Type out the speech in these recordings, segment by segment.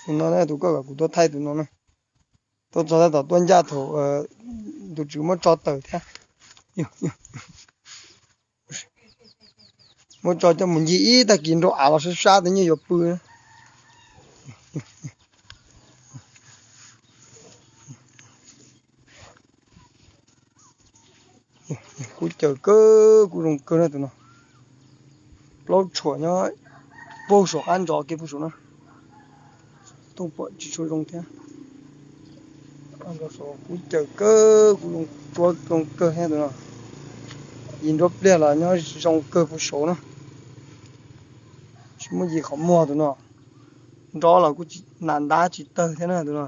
Tus no na, tus koj kom kuv tuaj thaij tus no na. Tuaj txog tab tom tuaj ncaj thaum tus tswv muab tso tawm thiab. Muab tso coj mus ncig ib tag kis nraum av los sab sab tej nyuag yuav pw. Kuj cawm kawg, kuj zoo kawg na tus no. Plaub tshuam nyob puag saum qab ntsos kiag puag saum na. Tooj pom tsis tshua zoo thiab. Kuj cawm kawg, kuj zoo tsuab zoo kawg thiab tus no. Yim nruab pliag los nyob zoo kawg puag saud na. Tsis muaj yim qhov muag tus no. Nrob los kuj tsis, nas ntab tsis tawg thiab na tus no.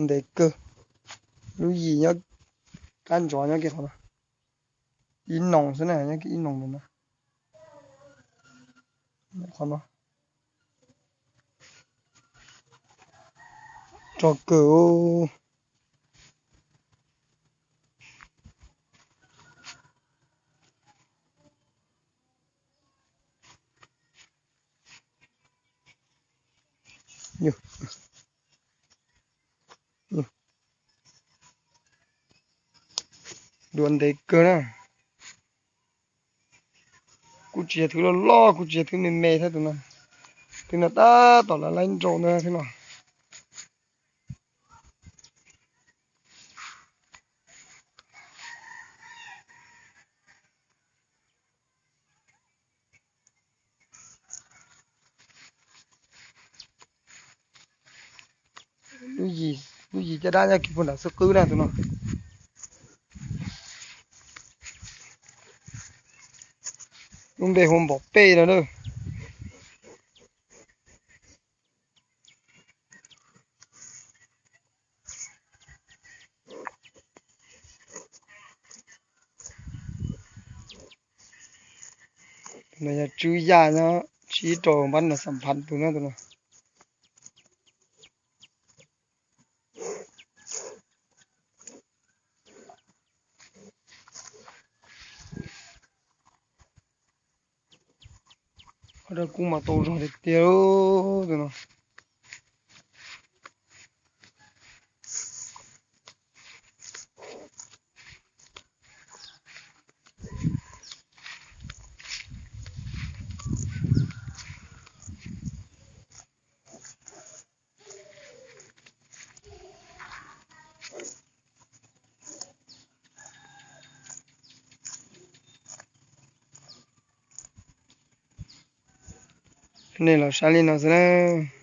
Ntev kawg. Lub yim nyob qab ntsos nyob kiag qhov no. Ib noos xwb na, nyob kiag ib noos no. Qhov no rog kawg. Dua ntev kawg na. Kuj tsis yog thwv loj loj, kuj tsis yog thwv me me thiab tus no. Thwv no tab tom lav laib nraus ntawd thiab no. Lub yim, lub yim caj dab nyob kiag puag nram xub qwb na tus no. Lub npe hu npaum pej no na. Tus no yog tswb yaj nyob tsib rau npab no xam phaj tus no tus no. Ua rau kuj mas tau zog tiag tiag tus no. Nej los saib li no xwb na.